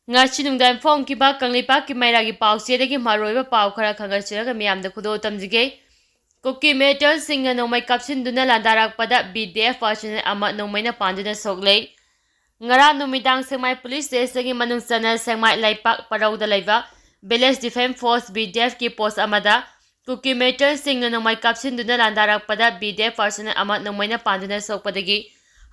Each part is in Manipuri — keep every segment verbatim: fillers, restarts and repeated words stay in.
ꯉꯁꯤ ꯅꯨꯡꯗꯥꯡ ꯐꯣꯡꯈꯤꯕ ꯀꯪꯂꯩꯄꯥꯛꯀꯤ ꯃꯩꯔꯥꯒꯤ ꯄꯥꯎꯆꯦꯗꯒꯤ ꯃꯔꯨꯑꯣꯏꯕ ꯄꯥꯎ ꯈꯔ ꯈꯪꯒꯠꯆꯔꯒ ꯃꯤꯌꯥꯝꯗ ꯈꯨꯗꯣꯜ ꯇꯝꯖꯒꯦ꯫ ꯀꯨꯀꯤ ꯃꯤꯂꯤꯇꯦꯟꯁꯤꯡꯅ ꯅꯣꯡꯃꯩ ꯀꯥꯞꯁꯤꯟꯗꯨꯅ ꯂꯥꯟꯗꯥꯔꯛꯄꯗ B D F personnel ꯑꯃ ꯅꯣꯡꯃꯩꯅ ꯄꯥꯟꯗꯨꯅ ꯁꯣꯛꯂꯦ꯫ ꯉꯔꯥꯡ ꯅꯨꯃꯤꯗꯥꯡ ꯁꯦꯛꯃꯥꯏ ꯄꯨꯂꯤꯁ ꯁ꯭ꯇꯦꯁꯟꯒꯤ ꯃꯅꯨꯡ ꯆꯟꯅ ꯁꯦꯛꯃꯥꯏ ꯂꯩꯄꯥꯛ ꯄꯔꯧꯗ ꯂꯩꯕ Village Defence Force, B D F ꯀꯤ ꯄꯣꯁ ꯑꯃꯗ ꯀꯨꯀꯤ ꯃꯤꯂꯤꯇꯦꯟꯁꯤꯡꯅ ꯅꯣꯡꯃꯩ ꯀꯥꯞꯁꯤꯟꯗꯨꯅ ꯂꯥꯟꯗꯥꯔꯛꯄꯗ B D F personnel ꯑꯃ ꯅꯣꯡꯃꯩꯅ ꯄꯥꯟꯗꯨꯅ ꯁꯣꯛꯄꯗꯒꯤ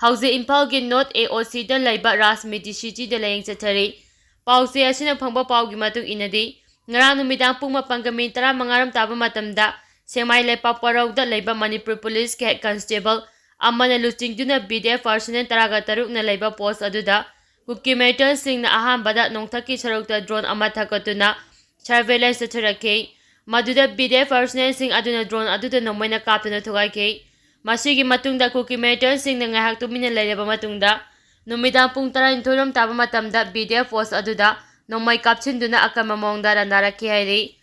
ꯍꯧꯖꯤꯛ ꯏꯝꯐꯥꯜꯒꯤ North A O C ꯗ ꯂꯩꯕ ꯔꯥꯖꯃꯤꯇꯤ ꯁꯤꯇꯤꯗ ꯂꯥꯌꯦꯡ ꯆꯠꯊꯔꯤ꯫ ꯄꯥꯎꯆꯦ ꯑꯁꯤꯅ ꯐꯪꯕ ꯄꯥꯎꯒꯤ ꯃꯇꯨꯡ ꯏꯟꯅꯗꯤ, ꯉꯔꯥꯡ ꯅꯨꯃꯤꯗꯥꯡ ꯄꯨꯡ ꯃꯥꯄꯟꯒ ꯃꯤꯅꯤꯠ ꯇꯔꯥꯃꯉꯥ ꯔꯣꯝ ꯇꯥꯕ ꯃꯇꯝꯗ ꯁꯦꯛꯃꯥꯏ ꯂꯩꯄꯥꯛ ꯄꯔꯧꯗ ꯂꯩꯕ ꯃꯅꯤꯄꯨꯔ ꯄꯨꯂꯤꯁꯀꯤ ꯍꯦꯗ ꯀꯟꯁꯇꯦꯕꯜ ꯑꯃꯅ ꯂꯨꯆꯤꯡꯗꯨꯅ B D F personnel ꯇꯔꯥꯒ ꯇꯔꯨꯛꯅ ꯂꯩꯕ ꯄꯣꯁ ꯑꯗꯨꯗ ꯀꯨꯀꯤ ꯃꯤꯂꯤꯇꯦꯟꯁꯤꯡꯅ ꯑꯍꯥꯟꯕꯗ ꯅꯣꯡꯊꯛꯀꯤ ꯁꯔꯨꯛꯇ drone ꯑꯃ ꯊꯥꯒꯠꯇꯨꯅ surveillance ꯆꯠꯊꯔꯛꯈꯤ꯫ ꯃꯗꯨꯗ B D F personnelꯁꯤꯡ ꯑꯗꯨꯅ drone ꯑꯗꯨꯗ ꯅꯣꯡꯃꯩꯅ ꯀꯥꯞꯇꯨꯅ ꯊꯨꯒꯥꯏꯈꯤ꯫ ꯃꯁꯤꯒꯤ ꯃꯇꯨꯡꯗ ꯀꯨꯀꯤ ꯃꯤꯂꯤꯇꯦꯟꯁꯤꯡꯅ ꯉꯥꯏꯍꯥꯛ ꯇꯨꯃꯤꯟꯅ ꯂꯩꯔꯕ ꯃꯇꯨꯡꯗ, ꯅꯨꯃꯤꯗꯥꯡ ꯄꯨꯡ ꯇꯔꯥꯅꯤꯊꯣꯏ ꯔꯣꯝ ꯇꯥꯕ ꯃꯇꯝꯗ B D F post ꯑꯗꯨꯗ ꯅꯣꯡꯃꯩ ꯀꯥꯞꯁꯤꯟꯗꯨꯅ ꯑꯀꯟꯕ ꯃꯑꯣꯡꯗ ꯂꯥꯟꯗꯥꯔꯛꯈꯤ ꯍꯥꯏꯔꯤ꯫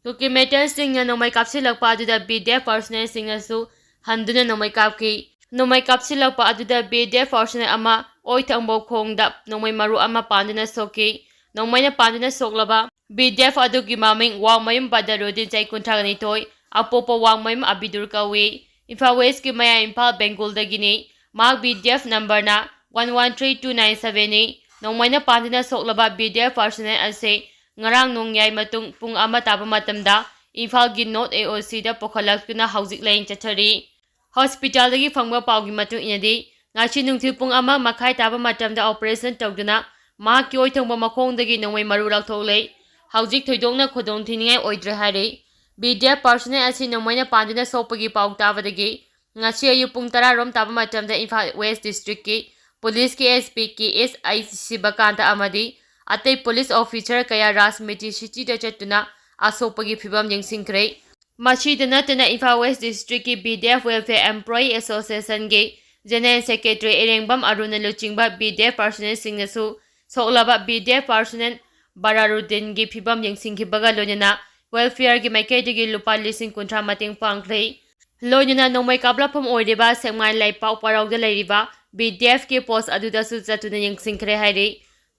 ꯀꯨꯀꯤ ꯃꯤꯂꯤꯇꯦꯟꯁꯤꯡꯅ ꯅꯣꯡꯃꯩ ꯀꯥꯞꯁꯤꯜꯂꯛꯄ ꯑꯗꯨꯗ B D F personnelꯁꯤꯡꯅꯁꯨ ꯍꯟꯗꯨꯅ ꯅꯣꯡꯃꯩ ꯀꯥꯞꯈꯤ꯫ ꯅꯣꯡꯃꯩ ꯀꯥꯞꯁꯤꯜꯂꯛꯄ ꯑꯗꯨꯗ B D F personnel ꯑꯃ ꯑꯣꯏꯊꯪꯕ ꯈꯣꯡꯗ ꯅꯣꯡꯃꯩ ꯃꯔꯨ ꯑꯃ ꯄꯥꯟꯗꯨꯅ ꯁꯣꯛꯈꯤ꯫ ꯅꯣꯡꯃꯩꯅ ꯄꯥꯟꯗꯨꯅ ꯁꯣꯛꯂꯕ B D F ꯑꯗꯨꯒꯤ ꯃꯃꯤꯡ ꯋꯥꯡꯃꯌꯨꯝ ꯕꯗꯔꯨꯗꯤꯟ, ꯆꯍꯤ ꯀꯨꯟꯊ꯭ꯔꯥ ꯅꯤꯊꯣꯏ, ꯑꯄꯣꯛꯄ ꯋꯥꯡꯃꯌꯨꯝ ꯑꯕꯤꯗꯨꯔ ꯀꯧꯏ꯫ ꯏꯝꯐꯥꯜ Westꯀꯤ ꯃꯌꯥꯏ ꯏꯝꯐꯥꯜ ꯕꯦꯡꯒꯨꯜꯗꯒꯤꯅꯤ꯫ ꯃꯍꯥꯛ B D F numberꯅ one one three two nine sevenꯅꯤ꯫ ꯅꯣꯡꯃꯩꯅ ꯄꯥꯟꯗꯨꯅ ꯁꯣꯛꯂꯕ B D F personnel ꯑꯁꯤ ꯉꯔꯥꯡ ꯅꯣꯡꯌꯥꯏ ꯃꯇꯨꯡ ꯄꯨꯡ ꯑꯃ ꯇꯥꯕ ꯃꯇꯝꯗ ꯏꯝꯐꯥꯜꯒꯤ North A O Cꯗ ꯄꯨꯈꯠꯂꯛꯇꯨꯅ ꯍꯧꯖꯤꯛ ꯂꯥꯌꯦꯡ ꯆꯠꯊꯔꯤ꯫ ꯍꯣꯁꯄꯤꯇꯥꯜꯗꯒꯤ ꯐꯪꯕ ꯄꯥꯎꯒꯤ ꯃꯇꯨꯡ ꯏꯟꯅꯗꯤ, ꯉꯁꯤ ꯅꯨꯡꯊꯤꯜ ꯄꯨꯡ ꯑꯃ ꯃꯈꯥꯏ ꯇꯥꯕ ꯃꯇꯝꯗ operation ꯇꯧꯗꯨꯅ ꯃꯍꯥꯛꯀꯤ ꯑꯣꯏꯊꯪꯕ ꯃꯈꯣꯡꯗꯒꯤ ꯅꯣꯡꯃꯩ ꯃꯔꯨ ꯂꯧꯊꯣꯛꯂꯦ꯫ ꯍꯧꯖꯤꯛ ꯊꯣꯏꯗꯣꯛꯅ ꯈꯨꯗꯣꯡꯊꯤꯅꯤꯡꯉꯥꯏ ꯑꯣꯏꯗ꯭ꯔꯦ ꯍꯥꯏꯔꯤ꯫ B D F personnel ꯑꯁꯤ ꯅꯣꯡꯃꯩꯅ ꯄꯥꯟꯗꯨꯅ ꯁꯣꯛꯄꯒꯤ ꯄꯥꯎ ꯇꯥꯕꯗꯒꯤ ꯉꯁꯤ ꯑꯌꯨꯛ ꯄꯨꯡ ꯇꯔꯥ ꯔꯣꯝ ꯇꯥꯕ ꯃꯇꯝꯗ ꯏꯝꯐꯥꯜ West Districtꯀꯤ ꯄꯨꯂꯤꯁꯀꯤ S P K S I ꯁꯤꯕꯀꯥꯟꯇ ꯑꯃꯗꯤ ꯑꯇꯩ ꯄꯨꯂꯤꯁ officer ꯀꯌꯥ ꯔꯥꯖꯃꯤꯇꯤ ꯁꯤꯇꯤꯗ ꯆꯠꯇꯨꯅ ꯑꯁꯣꯛꯄꯒꯤ ꯐꯤꯚꯝ ꯌꯦꯡꯁꯤꯟꯈ꯭ꯔꯦ꯫ ꯃꯁꯤꯗ ꯅꯠꯇꯅ Imphal West Districtꯀꯤ B D F Welfare Employee Associationꯒꯤ General Secretary ꯏꯔꯦꯡꯕꯝ ꯑꯔꯨꯟꯅ ꯂꯨꯆꯤꯡꯕ B D F personnelꯁꯤꯡꯅꯁꯨ ꯁꯣꯛꯂꯕ B D F personnel ꯕꯔꯥꯔꯨꯗꯤꯟꯒꯤ ꯐꯤꯚꯝ ꯌꯦꯡꯁꯤꯟꯈꯤꯕꯒ ꯂꯣꯏꯅꯅ welfareꯒꯤ ꯃꯥꯏꯀꯩꯗꯒꯤ ꯂꯨꯄꯥ ꯂꯤꯁꯤꯡ ꯀꯨꯟꯊ꯭ꯔꯥ ꯃꯇꯦꯡ ꯄꯥꯡꯈ꯭ꯔꯦ꯫ ꯂꯣꯏꯅꯅ ꯅꯣꯡꯃꯩ ꯀꯥꯞꯂꯛꯐꯝ ꯑꯣꯏꯔꯤꯕ ꯁꯦꯛꯃꯥꯏ ꯂꯩꯄꯥꯛ ꯄꯔꯧꯗ ꯂꯩꯔꯤꯕ B D Fꯀꯤ post ꯑꯗꯨꯗꯁꯨ ꯆꯠꯇꯨꯅ ꯌꯦꯡꯁꯤꯟꯈ꯭ꯔꯦ ꯍꯥꯏꯔꯤ꯫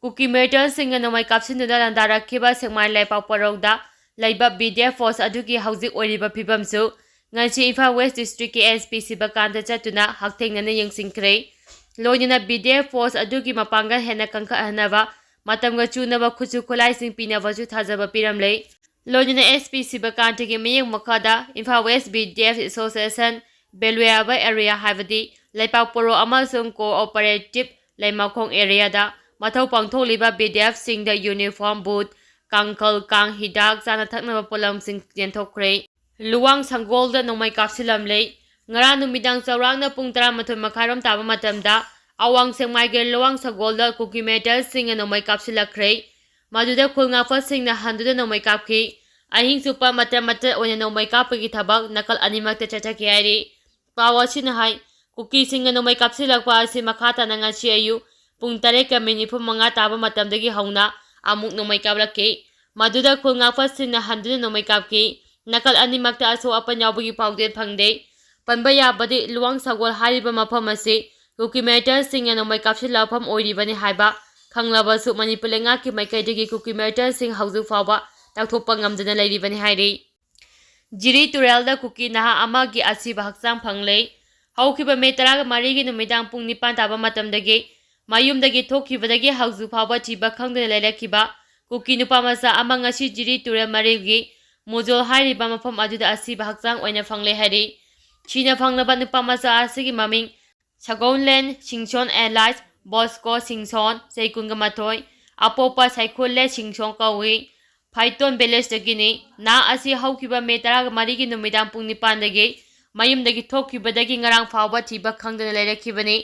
ꯀꯨꯀꯤ ꯃꯤꯂꯤꯇꯦꯟꯁꯤꯡꯅ ꯅꯣꯡꯃꯩ ꯀꯥꯞꯁꯤꯟꯗꯨꯅ ꯂꯥꯟꯗꯥꯔꯛꯈꯤꯕ ꯁꯦꯛꯃꯥꯏ ꯂꯩꯄꯥꯛꯄꯣꯔꯣꯗ ꯂꯩꯕ B D F post ꯑꯗꯨꯒꯤ ꯍꯧꯖꯤꯛ ꯑꯣꯏꯔꯤꯕ ꯐꯤꯕꯝꯁꯨ ꯉꯁꯤ ꯏꯝꯐꯥꯜ West District ꯀꯤ S P ꯁꯤꯕꯀꯥꯟꯇ ꯆꯠꯇꯨꯅ ꯍꯛꯊꯦꯡꯅꯅ ꯌꯦꯡꯁꯤꯟꯈ꯭ꯔꯦ꯫ ꯂꯣꯏꯅꯅ B D F post ꯑꯗꯨꯒꯤ ꯃꯄꯥꯡꯒꯜ ꯍꯦꯟꯅ ꯀꯟꯈꯠꯍꯟꯅꯕ ꯃꯇꯝꯒ ꯆꯨꯅꯕ ꯈꯨꯠꯁꯨ ꯈꯨꯠꯂꯥꯏꯁꯤꯡ ꯄꯤꯅꯕꯁꯨ ꯊꯥꯖꯕ ꯄꯤꯔꯝꯂꯦ꯫ ꯂꯣꯏꯅꯅ S P ꯁꯤꯕꯀꯥꯟꯇꯒꯤ ꯃꯤꯠꯌꯦꯡ ꯃꯈꯥꯗ Imphal West B D F Association Valuable Area ꯍꯥꯏꯕꯗꯤ ꯂꯩꯄꯥꯛꯄꯣꯔꯣ ꯑꯃꯁꯨꯡ Cooperative ꯂꯩꯃꯈꯣꯡ area ꯗ ꯃꯊꯧ ꯄꯥꯡꯊꯣꯛꯂꯤꯕ B D F ꯁꯤꯡꯗ uniform, boot, ꯀꯥꯡꯈꯜ, ꯀꯥꯡ ꯍꯤꯗꯥꯛ, ꯆꯥꯅ ꯊꯛꯅꯕ ꯄꯣꯠꯂꯝꯁꯤꯡ ꯌꯦꯟꯊꯣꯛꯈ꯭ꯔꯦ꯫ ꯂꯨꯋꯥꯡ ꯁꯪꯒꯣꯜꯗ ꯅꯣꯡꯃꯩ ꯀꯥꯞꯁꯤꯜꯂꯝꯂꯦ꯫ ꯉꯔꯥꯡ ꯅꯨꯃꯤꯗꯥꯡ ꯆꯥꯎꯔꯥꯛꯅ ꯄꯨꯡ ꯇꯔꯥꯃꯥꯊꯣꯏ ꯃꯈꯥꯏꯔꯣꯝ ꯇꯥꯕ ꯃꯇꯝꯗ ꯑꯋꯥꯡ ꯁꯦꯛꯃꯥꯏꯒꯤ ꯂꯨꯋꯥꯡ ꯁꯪꯒꯣꯜꯗ ꯀꯨꯀꯤ ꯃꯤꯂꯤꯇꯦꯟꯁꯤꯡꯅ ꯅꯣꯡꯃꯩ ꯀꯥꯞꯁꯤꯜꯂꯛꯈ꯭ꯔꯦ꯫ ꯃꯗꯨꯗ ꯈꯨꯜ ꯉꯥꯛꯄꯁꯤꯡꯅ ꯍꯟꯗꯨꯅ ꯅꯣꯡꯃꯩ ꯀꯥꯞꯈꯤ꯫ ꯑꯍꯤꯡ ꯆꯨꯞꯄ ꯃꯇꯠ ꯃꯇꯠ ꯑꯣꯏꯅ ꯅꯣꯡꯃꯩ ꯀꯥꯞꯄꯒꯤ ꯊꯕꯛ ꯅꯥꯀꯜ ꯑꯅꯤꯃꯛꯇ ꯆꯠꯊꯈꯤ ꯍꯥꯏꯔꯤ꯫ ꯄꯥꯎ ꯑꯁꯤꯅ ꯍꯥꯏ, ꯀꯨꯀꯤꯁꯤꯡꯅ ꯅꯣꯡꯃꯩ ꯀꯥꯞꯁꯤꯜꯂꯛꯄ ꯑꯁꯤ ꯃꯈꯥ ꯇꯥꯅ ꯉꯁꯤ ꯑꯌꯨꯛ ꯄꯨꯡ ꯇꯔꯦꯠꯀ ꯃꯤꯅꯤꯠ ꯅꯤꯐꯨ ꯃꯉꯥ ꯇꯥꯕ ꯃꯇꯝꯗꯒꯤ ꯍꯧꯅ ꯑꯃꯨꯛ ꯅꯣꯡꯃꯩ ꯀꯥꯞꯂꯛꯈꯤ꯫ ꯃꯗꯨꯗ ꯈꯨꯜ ꯉꯥꯛꯄꯁꯤꯡꯅ ꯍꯟꯗꯨꯅ ꯅꯣꯡꯃꯩ ꯀꯥꯞꯈꯤ꯫ ꯅꯥꯀꯜ ꯑꯅꯤꯃꯛꯇ ꯑꯁꯣꯛ ꯑꯄꯟ ꯌꯥꯎꯕꯒꯤ ꯄꯥꯎꯗꯤ ꯐꯪꯗꯦ꯫ ꯄꯟꯕ ꯌꯥꯕꯗꯤ, ꯂꯨꯋꯥꯡ ꯁꯒꯣꯜ ꯍꯥꯏꯔꯤꯕ ꯃꯐꯝ ꯑꯁꯤ ꯀꯨꯀꯤ ꯃꯤꯂꯤꯇꯦꯟꯁꯤꯡꯅ ꯅꯣꯡꯃꯩ ꯀꯥꯞꯁꯤꯜꯂꯛꯐꯝ ꯑꯣꯏꯔꯤꯕꯅꯤ ꯍꯥꯏꯕ ꯈꯪꯂꯕꯁꯨ, ꯃꯅꯤꯄꯨꯔ ꯂꯩꯉꯥꯛꯀꯤ ꯃꯥꯏꯀꯩꯗꯒꯤ ꯀꯨꯀꯤ ꯃꯤꯂꯤꯇꯦꯟꯁꯤꯡ ꯍꯧꯖꯤꯛ ꯐꯥꯎꯕ ꯂꯧꯊꯣꯛꯄ ꯉꯝꯗꯅ ꯂꯩꯔꯤꯕꯅꯤ ꯍꯥꯏꯔꯤ꯫ ꯖꯤꯔꯤ ꯇꯨꯔꯦꯜꯗ ꯀꯨꯀꯤ ꯅꯍꯥ ꯑꯃꯒꯤ ꯑꯁꯤꯕ ꯍꯛꯆꯥꯡ ꯐꯪꯂꯦ꯫ ꯍꯧꯈꯤꯕ ꯃꯦ ꯇꯔꯥꯃꯔꯤꯒꯤ ꯅꯨꯃꯤꯗꯥꯡ ꯄꯨꯡ ꯅꯤꯄꯥꯟ ꯇꯥꯕ ꯃꯇꯝꯗꯒꯤ ꯃꯌꯨꯝꯗꯒꯤ ꯊꯣꯛꯈꯤꯕꯗꯒꯤ ꯍꯧꯖꯤꯛ ꯐꯥꯎꯕ ꯊꯤꯕ ꯈꯪꯗꯅ ꯂꯩꯔꯛꯈꯤꯕ ꯀꯨꯀꯤ ꯅꯨꯄꯥ ꯃꯆꯥ ꯑꯃ ꯉꯁꯤ ꯖꯤꯔꯤ ꯇꯨꯔꯦꯜ ꯃꯔꯤꯜꯒꯤ ꯃꯨꯖꯣꯜ ꯍꯥꯏꯔꯤꯕ ꯃꯐꯝ ꯑꯗꯨꯗ ꯑꯁꯤꯕ ꯍꯛꯆꯥꯡ ꯑꯣꯏꯅ ꯐꯪꯂꯦ ꯍꯥꯏꯔꯤ꯫ ꯁꯤꯅ ꯐꯪꯂꯕ ꯅꯨꯄꯥ ꯃꯆꯥ ꯑꯁꯤꯒꯤ ꯃꯃꯤꯡ ꯁꯒꯣꯟꯂꯦꯟ ꯁꯤꯡꯁꯣꯟ alias ꯕꯣꯁꯀꯣ ꯁꯤꯡꯁꯣꯟ, ꯆꯍꯤ ꯀꯨꯟꯒ ꯃꯥꯊꯣꯏ, ꯑꯄꯣꯛꯄ ꯁꯥꯏꯈꯨꯜꯂꯦ ꯁꯤꯡꯁꯣꯟ ꯀꯧꯏ꯫ ꯐꯥꯏꯇꯣꯟ ꯚꯤꯂꯦꯖꯇꯒꯤꯅꯤ꯫ ꯅꯍꯥ ꯑꯁꯤ ꯍꯧꯈꯤꯕ ꯃꯦ ꯇꯔꯥꯃꯔꯤꯒꯤ ꯅꯨꯃꯤꯗꯥꯡ ꯄꯨꯡ ꯅꯤꯄꯥꯟꯗꯒꯤ ꯃꯌꯨꯝꯗꯒꯤ ꯊꯣꯛꯈꯤꯕꯗꯒꯤ ꯉꯔꯥꯡ ꯐꯥꯎꯕ ꯊꯤꯕ ꯈꯪꯗꯅ ꯂꯩꯔꯛꯈꯤꯕꯅꯤ꯫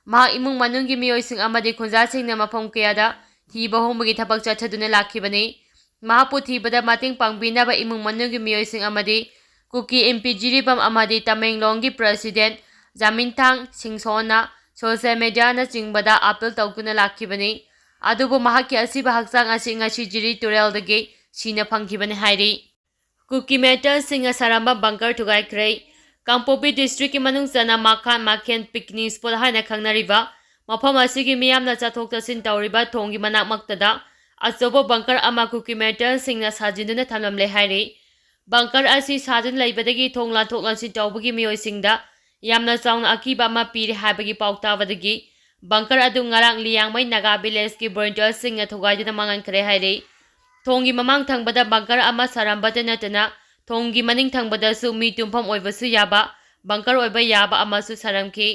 ꯃꯍꯥꯛ ꯏꯃꯨꯡ ꯃꯅꯨꯡꯒꯤ ꯃꯤꯑꯣꯏꯁꯤꯡ ꯑꯃꯗꯤ ꯈꯨꯟꯖꯥꯁꯤꯡꯅ ꯃꯐꯝ ꯀꯌꯥꯗ ꯊꯤꯕ ꯍꯨꯝꯕꯒꯤ ꯊꯕꯛ ꯆꯠꯊꯗꯨꯅ ꯂꯥꯛꯈꯤꯕꯅꯤ꯫ ꯃꯍꯥꯛꯄꯨ ꯊꯤꯕꯗ ꯃꯇꯦꯡ ꯄꯥꯡꯕꯤꯅꯕ ꯏꯃꯨꯡ ꯃꯅꯨꯡꯒꯤ ꯃꯤꯑꯣꯏꯁꯤꯡ ꯑꯃꯗꯤ ꯀꯨꯀꯤ ꯏꯝꯄꯤ ꯖꯤꯔꯤꯕꯥꯝ ꯑꯃꯗꯤ ꯇꯃꯦꯡꯂꯣꯡꯒꯤ ꯄ꯭ꯔꯦꯁꯤꯗꯦꯟꯠ ꯖꯥꯃꯤꯟꯊꯥꯡ ꯁꯤꯡꯁꯣꯟꯅ ꯁꯣꯁꯤꯌꯦꯜ ꯃꯦꯗꯤꯌꯥꯅꯆꯤꯡꯕꯗ ꯑꯥꯄꯤꯜ ꯇꯧꯗꯨꯅ ꯂꯥꯛꯈꯤꯕꯅꯤ꯫ ꯑꯗꯨꯕꯨ ꯃꯍꯥꯛꯀꯤ ꯑꯁꯤꯕ ꯍꯛꯆꯥꯡ ꯑꯁꯤ ꯉꯁꯤ ꯖꯤꯔꯤ ꯇꯨꯔꯦꯜꯗꯒꯤ ꯁꯤꯅ ꯐꯪꯈꯤꯕꯅꯤ ꯍꯥꯏꯔꯤ꯫ ꯀꯨꯀꯤ ꯃꯤꯂꯤꯇꯦꯟꯠꯁꯤꯡꯅ ꯁꯥꯔꯝꯕ ꯕꯪꯀꯔ ꯊꯨꯒꯥꯏꯈ꯭ꯔꯦ꯫ ꯀꯥꯡꯄꯣꯛꯄꯤ ꯗꯤꯁꯇ꯭ꯔꯤꯛꯀꯤ ꯃꯅꯨꯡ ꯆꯟꯅ ꯃꯈꯥꯟ ꯃꯈꯦꯟ ꯄꯤꯛꯅꯤꯛ ꯁ꯭ꯄꯣꯠ ꯍꯥꯏꯅ ꯈꯪꯅꯔꯤꯕ ꯃꯐꯝ ꯑꯁꯤꯒꯤ ꯃꯤꯌꯥꯝꯅ ꯆꯠꯊꯣꯛ ꯆꯠꯁꯤꯟ ꯇꯧꯔꯤꯕ ꯊꯣꯡꯒꯤ ꯃꯅꯥꯛꯃꯛꯇꯗ ꯑꯆꯧꯕ ꯕꯪꯀꯔ ꯑꯃ ꯀꯨꯀꯤ ꯃꯤꯂꯤꯇꯦꯟꯁꯤꯡꯅ ꯁꯥꯖꯤꯟꯗꯨꯅ ꯊꯝꯂꯝꯂꯦ ꯍꯥꯏꯔꯤ꯫ ꯕꯪꯀꯔ ꯑꯁꯤ ꯁꯥꯗꯨꯅ ꯂꯩꯕꯗꯒꯤ ꯊꯣꯡ ꯂꯥꯟꯊꯣꯛ ꯂꯥꯟꯁꯤꯟ ꯇꯧꯕꯒꯤ ꯃꯤꯑꯣꯏꯁꯤꯡꯗ ꯌꯥꯝꯅ ꯆꯥꯎꯅ ꯑꯀꯤꯕ ꯑꯃ ꯄꯤꯔꯦ ꯍꯥꯏꯕꯒꯤ ꯄꯥꯎ ꯇꯥꯕꯗꯒꯤ ꯕꯪꯀꯔ ꯑꯗꯨ ꯉꯔꯥꯡ ꯂꯤꯌꯥꯡꯃꯩ ꯅꯥꯒꯥ ꯚꯤꯂꯦꯖꯀꯤ ꯚꯣꯂꯨꯟꯇꯤꯌꯔꯁꯤꯡꯅ ꯊꯨꯒꯥꯏꯗꯨꯅ ꯃꯥꯡꯍꯟꯈ꯭ꯔꯦ ꯍꯥꯏꯔꯤ꯫ ꯊꯣꯡꯒꯤ ꯃꯃꯥꯡ ꯊꯪꯕꯗ ꯕꯪꯀꯔ ꯑꯃ ꯁꯥꯔꯝꯕꯇ ꯅꯠꯇꯅ ꯊꯣꯡꯒꯤ ꯃꯅꯤꯡ ꯊꯪꯕꯗꯁꯨ ꯃꯤ ꯇꯨꯝꯐꯝ ꯑꯣꯏꯕꯁꯨ ꯌꯥꯕ ꯕꯪꯀꯔ ꯑꯣꯏꯕ ꯌꯥꯕ ꯑꯃꯁꯨ ꯁꯥꯔꯝꯈꯤ꯫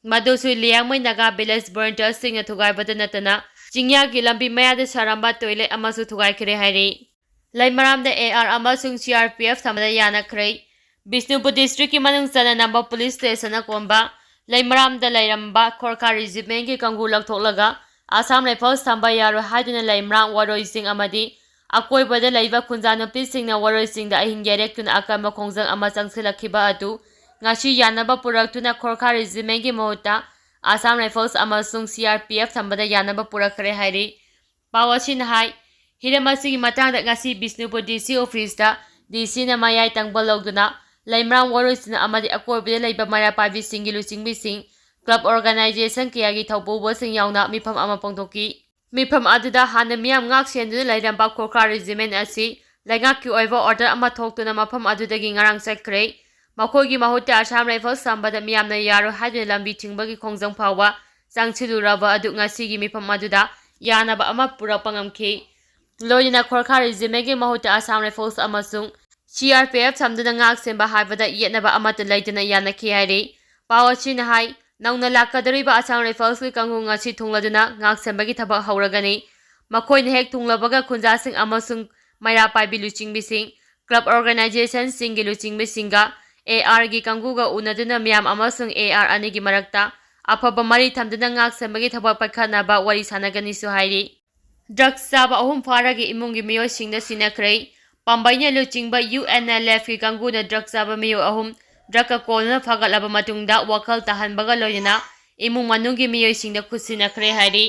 ꯃꯗꯨꯁꯨ ꯂꯤꯌꯥꯡꯃꯩ ꯅꯥꯒꯥ ꯚꯤꯂꯦꯖ ꯚꯣꯂꯨꯟꯇꯤꯌꯔꯁꯤꯡꯅ ꯊꯨꯒꯥꯏꯕꯗ ꯅꯠꯇꯅ ꯆꯤꯡꯌꯥꯒꯤ ꯂꯝꯕꯤ ꯃꯌꯥꯗ ꯁꯥꯔꯝꯕ ꯇꯣꯏꯂꯦꯠ ꯑꯃꯁꯨ ꯊꯨꯒꯥꯏꯈ꯭ꯔꯦ ꯍꯥꯏꯔꯤ꯫ ꯂꯩꯃꯔꯥꯝꯗ ꯑꯦ ꯑꯥꯔ ꯑꯃꯁꯨꯡ ꯁꯤ ꯑꯥꯔ ꯄꯤ ꯑꯦꯐ ꯊꯝꯕꯗ ꯌꯥꯅꯈ꯭ꯔꯦ꯫ ꯕꯤꯁꯅꯨꯄꯨꯔ ꯗꯤꯁꯇ꯭ꯔꯤꯛꯀꯤ ꯃꯅꯨꯡ ꯆꯟꯅ ꯅꯝꯕ ꯄꯨꯂꯤꯁ ꯁ꯭ꯇꯦꯁꯟꯅ ꯀꯣꯟꯕ ꯂꯩꯃꯔꯥꯝꯗ ꯂꯩꯔꯝꯕ ꯈꯣꯔꯈꯥ ꯔꯦꯖꯤꯃꯦꯟꯒꯤ ꯀꯥꯡꯕꯨ ꯂꯧꯊꯣꯛꯂꯒ ꯑꯁꯥꯝ ꯔꯥꯏꯐꯜꯁ ꯊꯝꯕ ꯌꯥꯔꯣꯏ ꯍꯥꯏꯗꯨꯅ ꯂꯩꯃꯔꯥꯝ ꯋꯥꯔꯣꯏꯁꯤꯡ ꯑꯃꯗꯤ ꯑꯀꯣꯏꯕꯗ ꯂꯩꯕ ꯈꯨꯟꯖꯥ ꯅꯨꯄꯤꯁꯤꯡꯅ ꯋꯥꯔꯣꯏꯁꯤꯡꯗ ꯑꯍꯤꯡ ꯌꯥꯔꯦꯛꯇꯨꯅ ꯑꯀꯟꯕ ꯈꯣꯡꯖꯪ ꯑꯃ ꯆꯪꯁꯤꯜꯂꯛꯈꯤꯕ ꯑꯗꯨ ꯉꯁꯤ ꯌꯥꯅꯕ ꯄꯨꯔꯛꯇꯨꯅ ꯈꯣꯔꯈꯥ ꯔꯦꯖꯤꯃꯦꯟꯒꯤ ꯃꯍꯨꯠꯇ ꯑꯁꯥꯝ ꯔꯥꯏꯐꯜꯁ ꯑꯃꯁꯨꯡ ꯁꯤ ꯑꯥꯔ ꯄꯤ ꯑꯦꯐ ꯊꯝꯕꯗ ꯌꯥꯅꯕ ꯄꯨꯔꯛꯈ꯭ꯔꯦ ꯍꯥꯏꯔꯤ꯫ ꯄꯥꯎ ꯑꯁꯤꯅ ꯍꯥꯏ, ꯍꯤꯔꯝ ꯑꯁꯤꯒꯤ ꯃꯇꯥꯡꯗ ꯉꯁꯤ ꯕꯤꯁꯅꯨꯄꯨꯔ ꯗꯤ ꯁꯤ ꯑꯣꯐꯤꯁꯇ ꯗꯤ ꯁꯤꯅ ꯃꯌꯥꯏ ꯇꯪꯕ ꯂꯧꯗꯨꯅ ꯂꯩꯃꯔꯥꯝ ꯋꯥꯔꯣꯏꯁꯤꯟ ꯑꯃꯗꯤ ꯑꯀꯣꯏꯕꯗ ꯂꯩꯕ ꯃꯩꯔꯥ ꯄꯥꯏꯕꯤꯁꯤꯡꯒꯤ ꯂꯨꯆꯤꯡꯕꯤꯁꯤꯡ, ꯀ꯭ꯂꯕ ꯑꯣꯔꯒꯅꯥꯏꯖꯦꯁꯟ ꯀꯌꯥꯒꯤ ꯊꯧꯄꯨꯕꯁꯤꯡ ꯌꯥꯎꯅ ꯃꯤꯐꯝ ꯑꯃ ꯄꯥꯡꯊꯣꯛꯈꯤ꯫ ꯃꯤꯐꯝ ꯑꯗꯨꯗ ꯍꯥꯟꯅ ꯃꯤꯌꯥꯝ ꯉꯥꯛ ꯁꯦꯟꯗꯨꯅ ꯂꯩꯔꯝꯕ ꯈꯣꯔꯈꯥ ꯔꯦꯖꯤꯃꯦꯟ ꯑꯁꯤ ꯂꯩꯉꯥꯛꯀꯤ ꯑꯣꯏꯕ ꯑꯣꯔꯗꯔ ꯑꯃ ꯊꯣꯛꯇꯨꯅ ꯃꯐꯝ ꯑꯗꯨꯗꯒꯤ ꯉꯔꯥꯡ ꯆꯠꯈ꯭ꯔꯦ꯫ ꯃꯈꯣꯏꯒꯤ ꯃꯍꯨꯠꯇ ꯑꯁꯥꯝ ꯔꯥꯏꯐꯜꯁ ꯊꯝꯕꯗ ꯃꯤꯌꯥꯝꯅ ꯌꯥꯔꯣꯏ ꯍꯥꯏꯗꯨꯅ ꯂꯝꯕꯤ ꯊꯤꯡꯕꯒꯤ ꯈꯣꯡꯖꯪ ꯐꯥꯎꯕ ꯆꯪꯁꯤꯜꯂꯨꯔꯕ ꯑꯗꯨ ꯉꯁꯤꯒꯤ ꯃꯤꯐꯝ ꯑꯗꯨꯗ ꯌꯥꯅꯕ ꯑꯃ ꯄꯨꯔꯛꯄ ꯉꯝꯈꯤ꯫ ꯂꯣꯏꯅꯅ ꯈꯣꯔꯈꯥ ꯔꯦꯖꯤꯃꯦꯟꯒꯤ ꯃꯍꯨꯠꯇ ꯑꯁꯥꯝ ꯔꯥꯏꯐꯜꯁ ꯑꯃꯁꯨꯡ ꯁꯤ ꯑꯥꯔ ꯄꯤ ꯑꯦꯐ ꯊꯝꯗꯨꯅ ꯉꯥꯛ ꯁꯦꯟꯕ ꯍꯥꯏꯕꯗ ꯌꯦꯠꯅꯕ ꯑꯃꯠꯇ ꯂꯩꯇꯅ ꯌꯥꯅꯈꯤ ꯍꯥꯏꯔꯤ꯫ ꯄꯥꯎ ꯑꯁꯤꯅ ꯍꯥꯏ, ꯅꯧꯅ ꯂꯥꯛꯀꯗꯧꯔꯤꯕ ꯑꯁꯥꯝ ꯔꯥꯏꯐꯜꯁꯀꯤ ꯀꯥꯡꯕꯨ ꯉꯁꯤ ꯊꯨꯡꯂꯗꯨꯅ ꯉꯥꯛ ꯁꯦꯟꯕꯒꯤ ꯊꯕꯛ ꯍꯧꯔꯒꯅꯤ꯫ ꯃꯈꯣꯏꯅ ꯍꯦꯛ ꯊꯨꯡꯂꯕꯒ ꯈꯨꯟꯖꯥꯁꯤꯡ ꯑꯃꯁꯨꯡ ꯃꯩꯔꯥ ꯄꯥꯏꯕꯤ ꯂꯨꯆꯤꯡꯕꯤꯁꯤꯡ, ꯀ꯭ꯂꯕ ꯑꯣꯔꯒꯅꯥꯏꯖꯦꯁꯟꯁꯤꯡꯒꯤ ꯂꯨꯆꯤꯡꯕꯤꯁꯤꯡꯒ ꯑꯦ ꯑꯥꯔꯒꯤ ꯀꯥꯡꯕꯨꯒ ꯎꯅꯗꯨꯅ ꯃꯤꯌꯥꯝ ꯑꯃꯁꯨꯡ ꯑꯦ ꯑꯥꯔ ꯑꯅꯤꯒꯤ ꯃꯔꯛꯇ ꯑꯐꯕ ꯃꯔꯤ ꯊꯝꯗꯨꯅ ꯉꯥꯛ ꯁꯦꯟꯕꯒꯤ ꯊꯕꯛ ꯄꯥꯏꯈꯠꯅꯕ ꯋꯥꯔꯤ ꯁꯥꯟꯅꯒꯅꯤꯁꯨ ꯍꯥꯏꯔꯤ꯫ ꯗ꯭ꯔꯒꯁ ꯆꯥꯕ ꯑꯍꯨꯝ ꯐꯥꯔꯒ ꯏꯃꯨꯡꯒꯤ ꯃꯤꯑꯣꯏꯁꯤꯡꯗ ꯁꯤꯟꯅꯈ꯭ꯔꯦ꯫ ꯄꯥꯝꯕꯩꯅ ꯂꯨꯆꯤꯡꯕ ꯌꯨ ꯑꯦꯟ ꯑꯦꯜ ꯑꯦꯐꯀꯤ ꯀꯥꯡꯕꯨꯅ ꯗ꯭ꯔꯒꯁ ꯆꯥꯕ ꯃꯤꯑꯣꯏ ꯑꯍꯨꯝ ꯗ꯭ꯔꯒꯀ ꯀꯣꯜꯂꯅ ꯐꯥꯒꯠꯂꯕ ꯃꯇꯨꯡꯗ ꯋꯥꯈꯜ ꯇꯥꯍꯟꯕꯒ ꯂꯣꯏꯅꯅ ꯏꯃꯨꯡ ꯃꯅꯨꯡꯒꯤ ꯃꯤꯑꯣꯏꯁꯤꯡꯗ ꯈꯨꯠ ꯁꯤꯟꯅꯈ꯭ꯔꯦ ꯍꯥꯏꯔꯤ꯫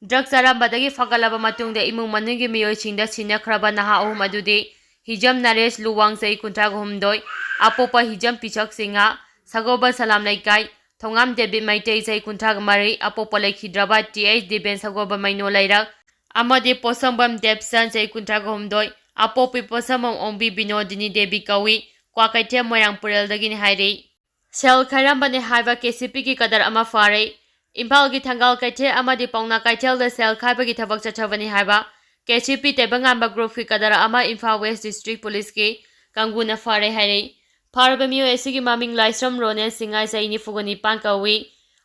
ꯗ꯭ꯔꯒ ꯆꯥꯔꯝꯕꯗꯒꯤ ꯐꯒꯠꯂꯕ ꯃꯇꯨꯡꯗ ꯏꯃꯨꯡ ꯃꯅꯨꯡꯒꯤ ꯃꯤꯑꯣꯏꯁꯤꯡꯗ ꯁꯤꯟꯅꯈ꯭ꯔꯕ ꯅꯍꯥ ꯑꯍꯨꯝ ꯑꯗꯨꯗꯤ ꯍꯤꯖꯝ ꯅꯔꯦꯁ ꯂꯨꯋꯥꯡ ꯆꯍꯤ ꯀꯨꯟꯊ꯭ꯔꯥꯒ ꯍꯨꯝꯗꯣꯏ, ꯑꯄꯣꯛꯄ ꯍꯤꯖꯝ ꯄꯤꯁꯛ ꯁꯤꯡꯍ, ꯁꯒꯣꯜꯕꯟ ꯁꯂꯥꯝ ꯂꯩꯀꯥꯏ, ꯊꯣꯉꯥꯝ ꯗꯦꯕꯤꯠ ꯃꯩꯇꯩ, ꯆꯍꯤ ꯀꯨꯟꯊ꯭ꯔꯥꯒ ꯃꯔꯤ, ꯑꯄꯣꯛꯄ ꯂꯩꯈꯤꯗ꯭ꯔꯕ ꯇꯤ ꯑꯩꯆ ꯗꯤꯕꯦꯟ ꯁꯒꯣꯜꯕꯝ ꯃꯩꯅꯣ ꯂꯩꯔꯛ, ꯑꯃꯗꯤ ꯄꯣꯠꯁꯪꯕꯝ ꯗꯦꯕꯁꯟ, ꯆꯍꯤ ꯀꯨꯟꯊ꯭ꯔꯥꯒ ꯍꯨꯝꯗꯣꯏ, ꯑꯄꯣꯛꯄꯤ ꯄꯣꯠꯁꯪꯕꯝ ꯑꯣꯡꯕꯤ ꯕꯤꯅꯣꯗꯤꯅꯤ ꯗꯦꯕꯤ ꯀꯧꯏ, ꯀ꯭ꯋꯥꯀꯩꯊꯦꯜ ꯃꯣꯏꯔꯥꯡ ꯄꯨꯔꯦꯜꯗꯒꯤꯅꯤ ꯍꯥꯏꯔꯤ꯫ ꯁꯦꯜ ꯈꯥꯏꯔꯝꯕꯅꯤ ꯍꯥꯏꯕ ꯀꯦ ꯁꯤ ꯄꯤꯒꯤ ꯀꯗꯔ ꯑꯃ ꯐꯥꯔꯦ꯫ ꯏꯝꯐꯥꯜꯒꯤ ꯊꯪꯒꯥꯜ ꯀꯩꯊꯦꯜ ꯑꯃꯗꯤ ꯄꯥꯎꯅꯥ ꯀꯩꯊꯦꯜꯗ ꯁꯦꯜ ꯈꯥꯏꯕꯒꯤ ꯊꯕꯛ ꯆꯠꯊꯕꯅꯤ ꯍꯥꯏꯕ ꯀꯦ ꯁꯤ ꯄꯤ ꯇꯥꯏꯕꯪꯉꯥꯟꯕ ꯒ꯭ꯔꯨꯞꯀꯤ ꯀꯗꯔ ꯑꯃ ꯏꯝꯐꯥꯜ ꯋꯦꯁ ꯗꯤꯁꯇ꯭ꯔꯤꯛ ꯄꯨꯂꯤꯁꯀꯤ ꯀꯥꯡꯕꯨꯅ ꯐꯥꯔꯦ ꯍꯥꯏꯔꯤ꯫ ꯐꯥꯔꯕ ꯃꯤꯑꯣꯏ ꯑꯁꯤꯒꯤ ꯃꯃꯤꯡ ꯂꯥꯏꯁ꯭ꯔꯝ ꯔꯣꯅꯦꯜ ꯁꯤꯡꯉꯥꯏ, ꯆꯍꯤ ꯅꯤꯐꯨꯒ ꯅꯤꯄꯥꯟ ꯀꯧꯏ꯫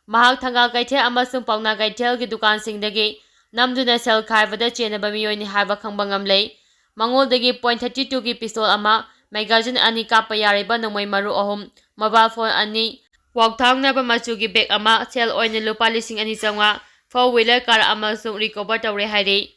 ꯃꯍꯥꯛ ꯊꯪꯒꯥꯜ ꯀꯩꯊꯦꯜ ꯑꯃꯁꯨꯡ ꯄꯥꯎꯅꯥ ꯀꯩꯊꯦꯜꯒꯤ ꯗꯨꯀꯥꯟꯁꯤꯡꯗꯒꯤ ꯅꯝꯗꯨꯅ ꯁꯦꯜ ꯈꯥꯏꯕꯗ ꯆꯦꯟꯅꯕ ꯃꯤꯑꯣꯏꯅꯤ ꯍꯥꯏꯕ ꯈꯪꯕ ꯉꯝꯂꯦ꯫ ꯃꯉꯣꯟꯗꯒꯤ ꯄꯣꯏꯟ ꯊꯥꯔꯇꯤ ꯇꯨꯒꯤ ꯄꯤꯁꯇꯣꯜ ꯑꯃ, ꯃꯦꯒꯥꯖꯤꯟ ꯑꯅꯤ ꯀꯥꯞꯄ ꯌꯥꯔꯤꯕ ꯅꯣꯡꯃꯩ ꯃꯔꯨ ꯑꯍꯨꯝ, ꯃꯣꯕꯥꯏꯜ ꯐꯣꯟ ꯑꯅꯤ, ꯋꯥꯎꯊꯥꯡꯅꯕ ꯃꯆꯨꯒꯤ ꯕꯦꯒ ꯑꯃ, ꯁꯦꯜ ꯑꯣꯏꯅ ꯂꯨꯄꯥ ꯂꯤꯁꯤꯡ ꯑꯅꯤ ꯆꯥꯝꯃꯉꯥ, ꯐꯣꯔ ꯋꯤꯂꯔ ꯀꯥꯔ ꯑꯃꯁꯨ ꯔꯤꯀꯣꯚꯔ ꯇꯧꯔꯦ ꯍꯥꯏꯔꯤ꯫